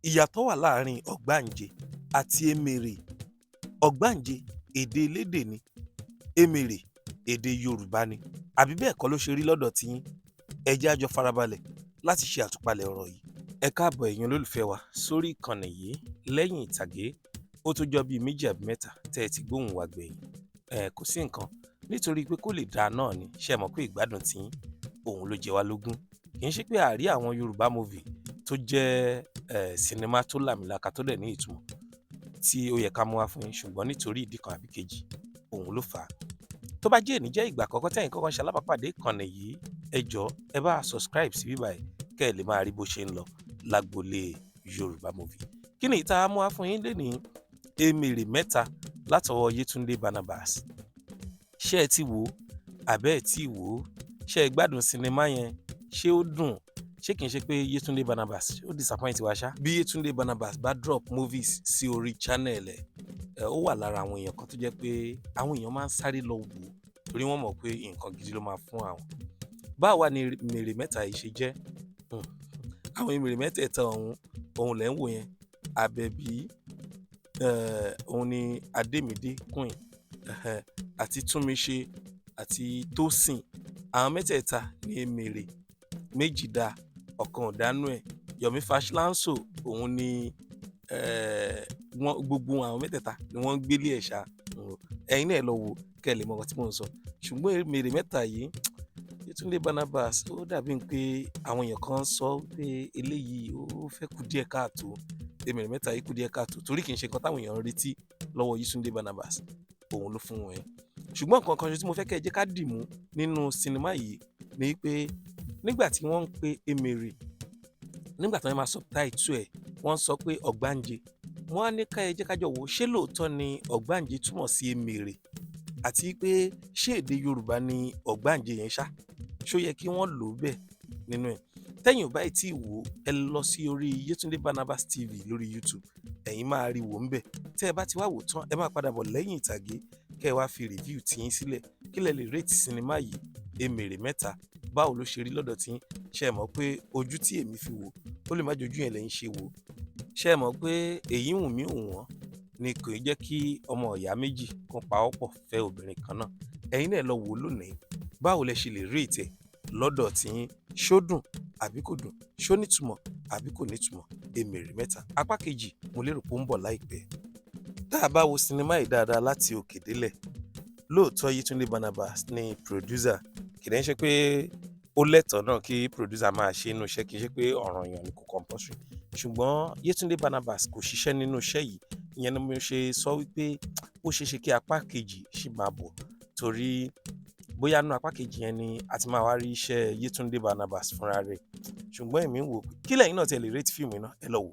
Ìyàtọ̀ wà láàrin ọ̀gbáǹje àti emèrè. Ọ̀gbáǹje, èdè elédè ni. Emèrè, èdè Yorùbá ni. Àbí bẹ́ẹ̀ kọ́ ló ṣe rí lọ́dọ̀ tiyín? Ẹ jẹ́ á jọ farabalẹ̀ láti ṣe àtúpalẹ̀ ọ̀rọ̀ yìí. Ẹ káàbọ̀, ẹ̀yin olólùfẹ́ wa, sórí ìkànnì yìí. Lẹ́yìn ìtàgé, ó tó jọ bíi méjì àbí mẹ́ta tẹ́ ẹ ti gbóhùn wa gbẹ̀yìn. Ẹ kò sí nǹkan, nítorí pé kó lè dáa náà ni. Ṣe mọ̀ pé ìgbádùn tiyín òun ló jẹ wá lógún. Kì í ṣe pé àrí àwọn Yorùbá movie tó jẹ́ ẹ̀ sinimá tó làmìlaka, tó dẹ̀ ní ìtumọ̀, tí ó yẹ ká mú wá fún yín, ṣùgbọ́n nítorí ìdí kan àbí kejì, òun ló fà á. Tó bá jẹ́ èní jẹ́ ìgbà àkọ́kọ́ tẹ́yìn kọ́kọ́ ṣe alábàápàdé ìkànnì yìí, ẹ jọ̀ọ́, ẹ bá a subscribe sí bíbá ẹ̀, kẹ́ ẹ lè máa rí bó ṣe ń lọ lágboolé Yorùbá movie. Kí ni ìta mú wá fún yín lénìí? Emèrè Mẹ́ta látọwọ́ Yétúndé Barnabas. Ṣé ẹ ti wò ó àbẹ́ ẹ tí wò ó? Ṣé ẹ gbádùn sinimá yẹn? Ṣé ó dùn? Ṣé kìí ṣe pé Yétúndé Barnabas ó disappoint wa ṣá? Bí Yétúndé Barnabas bá drop movies sí orí channel ẹ̀, ó wà lára àwọn èèyàn kan tó jẹ́ pé àwọn èèyàn máa ń sáré lọ wò ó, torí wọ́n mọ̀ pé nǹkan gidi ló máa fún àwọn. Báwo wá ni Emèrè Mẹ́ta yìí ṣe jẹ́? Àwọn emèrè mẹ́tẹ̀ẹ̀ta ọ̀hún, òun lẹ̀ ń wò yẹn. Àbẹ̀bí, òun ni Adémídé Queen, àti Túnmiṣe àti Tósìn. Àwọn mẹ́tẹ̀ẹ̀ta ní emèrè. Méjì dá, ọ̀kan ò dánú ẹ̀. Yomi Fash-Lanso, òun ni wọ́n. Gbogbo àwọn mẹ́tẹ̀ẹ̀ta ni wọ́n ń gbélé ẹ̀ ṣá. Ẹ̀yin náà ẹ lọ wò kẹ́ ẹ lè mọ nǹkan tí mò ń sọ. Ṣùgbọ́n Emèrè Mẹ́ta yìí, Yétúndé Barnabas, ó dàbí pé àwọn èèyàn kan sọ pé eléyìí ó fẹ́ kú díẹ̀ káàtó. Emèrè Mẹ́ta yìí kú díẹ̀ káàtó, torí kì í ṣe nǹkan táwọn èèyàn ń retí lọ́wọ́ Yétúndé Barnabas òun ló fún wọn yẹn. Ṣùgbọ́n nǹkan kan ṣe tí mo fẹ́ kẹ́ ẹ jẹ́ ká dìmú nínú sinimá yìí ni pé nígbà tí wọ́n ń pe emèrè, nígbà tí wọ́n máa subtitle ẹ̀, wọ́n sọ pé ọ̀gbáǹje. Wọ́n á ní ká ẹ jẹ́ ká jọ wò ó, ṣé lóòótọ́ ni ọ̀gbáǹje túmọ̀ sí emèrè? Àti pé ṣé èdè Yorùbá ni ọ̀gbáǹje yẹn ṣá? Ṣó yẹ kí wọ́n lò ó bẹ́ẹ̀ nínú ẹ̀? Tẹ́yìn ò báyìí tí ì wò ó, ẹ lọ sí orí Yétúndé Barnabas TV lórí YouTube, ẹ̀yin máa rí wò ń bẹ̀. Tẹ́ ẹ bá ti wá wò tán, ẹ máa padà bọ̀ lẹ́yìn ìtàgé, kẹ́ ẹ wá fi review tiyín sílẹ̀. Kí lẹ lè rate sinimá yìí, Emèrè Mẹ́ta? Báwo ló ṣe rí lọ́dọ̀ tiyín? Ṣé ẹ mọ̀ pé ojú tí èmi fi wò ó lè má jojú yẹn lẹ́yìn ṣe wò? Ṣé ẹ mọ̀ pé èyí wù mí wù wọ́n ni kò í jẹ́ kí ọmọ ìyá méjì kan pawọ́pọ̀ fẹ́ obìnrin kan náà? Ẹ̀yin náà lọ wò ó lónìí. Báwo lẹ ṣe lè rate ẹ̀ lọ́dọ̀ tiyín? Ṣó dùn àbí kò dùn? Ṣó nítumọ̀ àbí kò nítumọ̀? Emèrè Mẹ́ta apá kejì, mo lérò pé ó ń bọ̀ láìpẹ́. Tá a bá wo sinimá yìí dáadáa láti òkè délẹ̀, lóòótọ́ Yétúndé Barnabas ní producer. Kì í ṣe pé ó lẹ́tọ̀ọ́ náà kí producer máa ṣe inú iṣẹ́, kì í ṣe pé ọ̀ranyàn ni, kò compulsory, ṣùgbọ́n Yétúndé Barnabas kò ṣiṣẹ́ nínú iṣẹ́ yìí. Ìyẹn ni mo ṣe sọ wípé ó ṣeé ṣe kí apá kejì ṣì máa bọ̀, torí bóyá nínú apá kejì yẹn ni a ti máa wá rí iṣẹ́ Yétúndé Barnabas fúnra rẹ̀. Ṣùgbọ́n èmi ń wò pé kí lẹ́yìn náà tiẹ̀ lè rate fíìmù náà. Ẹ lọ wò.